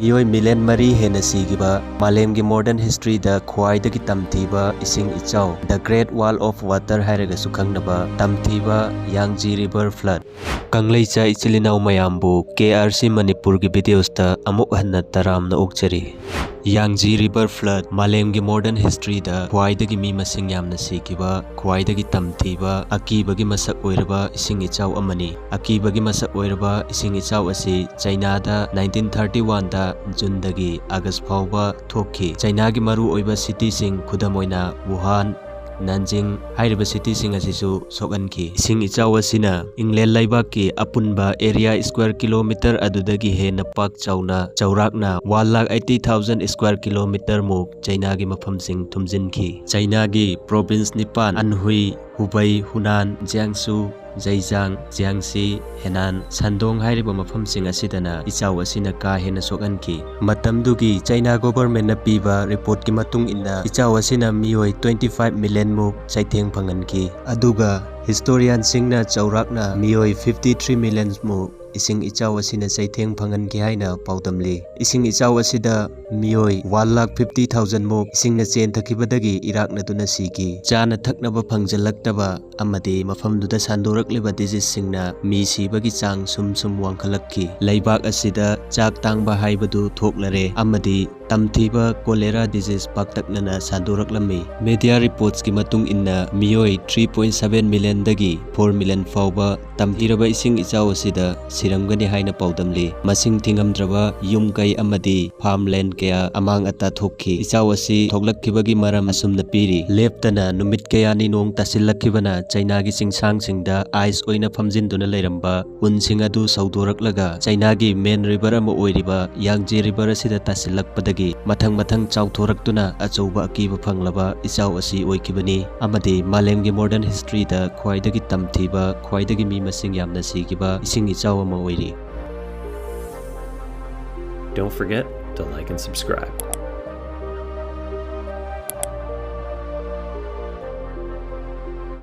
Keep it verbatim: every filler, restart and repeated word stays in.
ꯃꯤꯑꯣꯏ ꯃꯤꯂꯤꯌꯟ ꯃꯔꯤ ꯍꯦꯟꯅ ꯁꯤꯈꯤꯕ, ꯃꯥꯂꯦꯝꯒꯤ ꯃꯣꯗꯔꯟ ꯍꯤꯁꯇ꯭ꯔꯤꯗ ꯈ꯭ꯋꯥꯏꯗꯒꯤ ꯇꯝꯊꯤꯕ ꯏꯁꯤꯡ ꯏꯆꯥꯎ, The Great Wall of Water ꯍꯥꯏꯔꯒꯁꯨ ꯈꯪꯅꯕ ꯇꯝꯊꯤꯕ ꯌꯥꯡꯖꯤ ꯔꯤꯚꯔ ꯐ꯭ꯂꯠ꯫ ꯀꯪꯂꯩꯆꯥ ꯏꯆꯤꯜ ꯏꯅꯥꯎ ꯃꯌꯥꯝꯕꯨ ꯀꯦ ꯑꯥꯔ ꯁꯤ ꯃꯅꯤꯄꯨꯔꯒꯤ ꯚꯤꯗꯤꯑꯣꯁꯇ ꯑꯃꯨꯛ ꯍꯟꯅ ꯇꯔꯥꯝꯅ ꯑꯣꯛꯆꯔꯤ꯫ ꯌꯥꯡꯖꯤ ꯔꯤꯚꯔ ꯐ꯭ꯂꯠ ꯃꯥꯂꯦꯝꯒꯤ ꯃꯣꯗꯔꯟ ꯍꯤꯁꯇ꯭ꯔꯤꯗ ꯈ꯭ꯋꯥꯏꯗꯒꯤ ꯃꯤ ꯃꯁꯤꯡ ꯌꯥꯝꯅ ꯁꯤꯈꯤꯕ, ꯈ꯭ꯋꯥꯏꯗꯒꯤ ꯇꯝꯊꯤꯕ, ꯑꯀꯤꯕꯒꯤ ꯃꯁꯛ ꯑꯣꯏꯔꯕ ꯏꯁꯤꯡ ꯏꯆꯥꯎ ꯑꯃꯅꯤ꯫ ꯑꯀꯤꯕꯒꯤ ꯃꯁꯛ ꯑꯣꯏꯔꯕ ꯏꯁꯤꯡ ꯏꯆꯥꯎ ꯑꯁꯤ ꯆꯩꯅꯥꯗ ꯅꯥꯏꯟꯇꯤꯟ ꯊꯥꯔꯇꯤ ꯋꯥꯟꯗ ꯖꯨꯟꯗꯒꯤ ꯑꯥꯒꯁ ꯐꯥꯎꯕ ꯊꯣꯛꯈꯤ꯫ ꯆꯩꯅꯥꯒꯤ ꯃꯔꯨꯑꯣꯏꯕ ꯁꯤꯇꯤꯁꯤꯡ, ꯈꯨꯗꯝ ꯑꯣꯏꯅ ꯋꯨꯍꯥꯟ, ꯅꯥꯟꯖꯤꯡ ꯍꯥꯏꯔꯤꯕ ꯁꯤꯇꯤꯁꯤꯡ ꯑꯁꯤꯁꯨ ꯁꯣꯛꯍꯟꯈꯤ꯫ ꯏꯁꯤꯡ ꯏꯆꯥꯎ ꯑꯁꯤꯅ ꯏꯪꯂꯦꯟ ꯂꯩꯕꯥꯛꯀꯤ ꯑꯄꯨꯟꯕ ꯑꯦꯔꯤꯌꯥ ꯁ꯭ꯀ꯭ꯋꯥꯔ ꯀꯤꯂꯣꯃꯤꯇꯔ ꯑꯗꯨꯗꯒꯤ ꯍꯦꯟꯅ ꯄꯥꯛ ꯆꯥꯎꯅ, ꯆꯥꯎꯔꯥꯛꯅ one lakh eighty thousand square kilometre ꯃꯨꯛ ꯆꯩꯅꯥꯒꯤ ꯃꯐꯝꯁꯤꯡ ꯊꯨꯝꯖꯤꯟꯈꯤ꯫ ꯆꯩꯅꯥꯒꯤ ꯄ꯭ꯔꯣꯚꯤꯟꯁ ꯅꯤꯄꯥꯟ, ꯑꯟꯍꯨꯏ, ꯍꯨꯕꯩ, ꯍꯨꯅꯥꯟ, ꯖꯤꯌꯥꯡꯁꯨ, ꯖꯩꯖꯥꯡ, ꯖꯤꯌꯥꯡꯁꯤ, ꯍꯦꯅꯥꯟ, ꯁꯟꯗꯣꯡ ꯍꯥꯏꯔꯤꯕ ꯃꯐꯝꯁꯤꯡ ꯑꯁꯤꯗꯅ ꯏꯆꯥꯎ ꯑꯁꯤꯅ ꯀꯥ ꯍꯦꯟꯅ ꯁꯣꯛꯍꯟꯈꯤ꯫ ꯃꯇꯝꯗꯨꯒꯤ ꯆꯩꯅꯥ ꯒꯣꯚꯔꯟꯃꯦꯟꯠꯅ ꯄꯤꯕ ꯔꯤꯄꯣꯔꯠꯀꯤ ꯃꯇꯨꯡ ꯏꯟꯅ, ꯏꯆꯥꯎ ꯑꯁꯤꯅ ꯃꯤꯑꯣꯏ ꯇ꯭ꯋꯦꯟꯇꯤ ꯐꯥꯏꯚ ꯃꯤꯂꯤꯌꯟ ꯃꯨꯛ ꯆꯩꯊꯦꯡ ꯐꯪꯍꯟꯈꯤ꯫ ꯑꯗꯨꯒ ꯍꯤꯁꯇꯣꯔꯤꯌꯥꯟꯁꯤꯡꯅ ꯆꯥꯎꯔꯥꯛꯅ ꯃꯤꯑꯣꯏ ꯐꯤꯐꯇꯤ ꯊ꯭ꯔꯤ ꯃꯤꯂꯤꯌꯟ ꯃꯨꯛ ꯏꯁꯤꯡ ꯏꯆꯥꯎ ꯑꯁꯤꯅ ꯆꯩꯊꯦꯡ ꯐꯪꯍꯟꯈꯤ ꯍꯥꯏꯅ ꯄꯥꯎꯗꯝꯂꯤ꯫ ꯏꯁꯤꯡ ꯏꯆꯥꯎ ꯑꯁꯤꯗ ꯃꯤꯑꯣꯏ ꯋꯥꯟ ꯂꯥꯈ ꯐꯤꯐꯇꯤ ꯊꯥꯎꯖꯟ ꯃꯨꯛ ꯏꯁꯤꯡꯅ ꯆꯦꯟꯊꯈꯤꯕꯗꯒꯤ ꯏꯔꯥꯛꯅꯗꯨꯅ ꯁꯤꯈꯤ꯫ ꯆꯥꯅ ꯊꯛꯅꯕ ꯐꯪꯖꯜꯂꯛꯇꯕ ꯑꯃꯗꯤ ꯃꯐꯝꯗꯨꯗ ꯁꯟꯗꯣꯔꯛꯂꯤꯕ ꯗꯤꯖꯤꯖꯁꯤꯡꯅ ꯃꯤ ꯁꯤꯕꯒꯤ ꯆꯥꯡ ꯁꯨꯝ ꯁꯨꯝ ꯋꯥꯡꯈꯠꯂꯛꯈꯤ꯫ ꯂꯩꯕꯥꯛ ꯑꯁꯤꯗ ꯆꯥꯛ ꯇꯥꯡꯕ ꯍꯥꯏꯕꯗꯨ ꯊꯣꯛꯂꯔꯦ ꯑꯃꯗꯤ ꯇꯝꯊꯤꯕ ꯀꯣꯂꯦꯔꯥ ꯗꯤꯖꯤꯖ ꯄꯥꯛꯇꯛꯅꯅ ꯁꯟꯗꯣꯔꯛꯂꯝꯃꯤ꯫ ꯃꯦꯗꯤꯌꯥ ꯔꯤꯄꯣꯔꯠꯁꯀꯤ ꯃꯇꯨꯡ ꯏꯟꯅ, ꯃꯤꯑꯣꯏ ꯊ꯭ꯔꯤ ꯄꯣꯏꯟꯠ ꯁꯚꯦꯟ ꯃꯤꯂꯤꯌꯟꯗꯒꯤ ꯐꯣꯔ ꯃꯤꯂꯤꯌꯟ ꯐꯥꯎꯕ ꯇꯝꯊꯤꯔꯕ ꯏꯁꯤꯡ ꯏꯆꯥꯎ ꯑꯁꯤꯗ ꯁꯤꯔꯝꯒꯅꯤ ꯍꯥꯏꯅ ꯄꯥꯎꯗꯝꯂꯤ꯫ ꯃꯁꯤꯡ ꯊꯤꯉꯝꯗ꯭ꯔꯕ ꯌꯨꯝ ꯀꯩ ꯑꯃꯗꯤ ꯐꯥꯔꯝꯂꯦꯟ ꯀꯌꯥ ꯑꯃꯥꯡ ꯑꯇꯥ ꯊꯣꯛꯈꯤ꯫ ꯏꯆꯥꯎ ꯑꯁꯤ ꯊꯣꯛꯂꯛꯈꯤꯕꯒꯤ ꯃꯔꯝ ꯑꯁꯨꯝꯅ ꯄꯤꯔꯤ꯫ ꯂꯦꯞꯇꯅ ꯅꯨꯃꯤꯠ ꯀꯌꯥꯅꯤ ꯅꯣꯡ ꯇꯥꯁꯤꯜꯂꯛꯈꯤꯕꯅ ꯆꯩꯅꯥꯒꯤ ꯆꯤꯡꯁꯥꯡꯁꯤꯡꯗ ꯑꯥꯏꯁ ꯑꯣꯏꯅ ꯐꯝꯖꯤꯟꯗꯨꯅ ꯂꯩꯔꯝꯕ ꯎꯟꯁꯤꯡ ꯑꯗꯨ ꯁꯧꯗꯣꯔꯛꯂꯒ ꯆꯩꯅꯥꯒꯤ ꯃꯦꯟ ꯔꯤꯚꯔ ꯑꯃ ꯑꯣꯏꯔꯤꯕ ꯌꯥꯡꯖꯦ ꯔꯤꯚꯔ ꯑꯁꯤꯗ ꯇꯥꯁꯤꯜꯂꯛꯄꯗꯒꯤ ꯃꯊꯪ ꯃꯊꯪ ꯆꯥꯎꯊꯣꯔꯛꯇꯨꯅ ꯑꯆꯧꯕ ꯑꯀꯤꯕ ꯐꯪꯂꯕ ꯏꯆꯥꯎ ꯑꯁꯤ ꯑꯣꯏꯈꯤꯕꯅꯤ ꯑꯃꯗꯤ ꯃꯥꯂꯦꯝꯒꯤ ꯃꯣꯗꯔꯟ ꯍꯤꯁꯇ꯭ꯔꯤꯗ ꯈ꯭ꯋꯥꯏꯗꯒꯤ ꯇꯝꯊꯤꯕ, ꯈ꯭ꯋꯥꯏꯗꯒꯤ ꯃꯤ ꯃꯁꯤꯡ ꯌꯥꯝꯅ ꯁꯤꯈꯤꯕ ꯏꯁꯤꯡ ꯏꯆꯥꯎ ꯑꯃ ꯑꯣꯏꯔꯤ꯫ Don't forget to like and subscribe.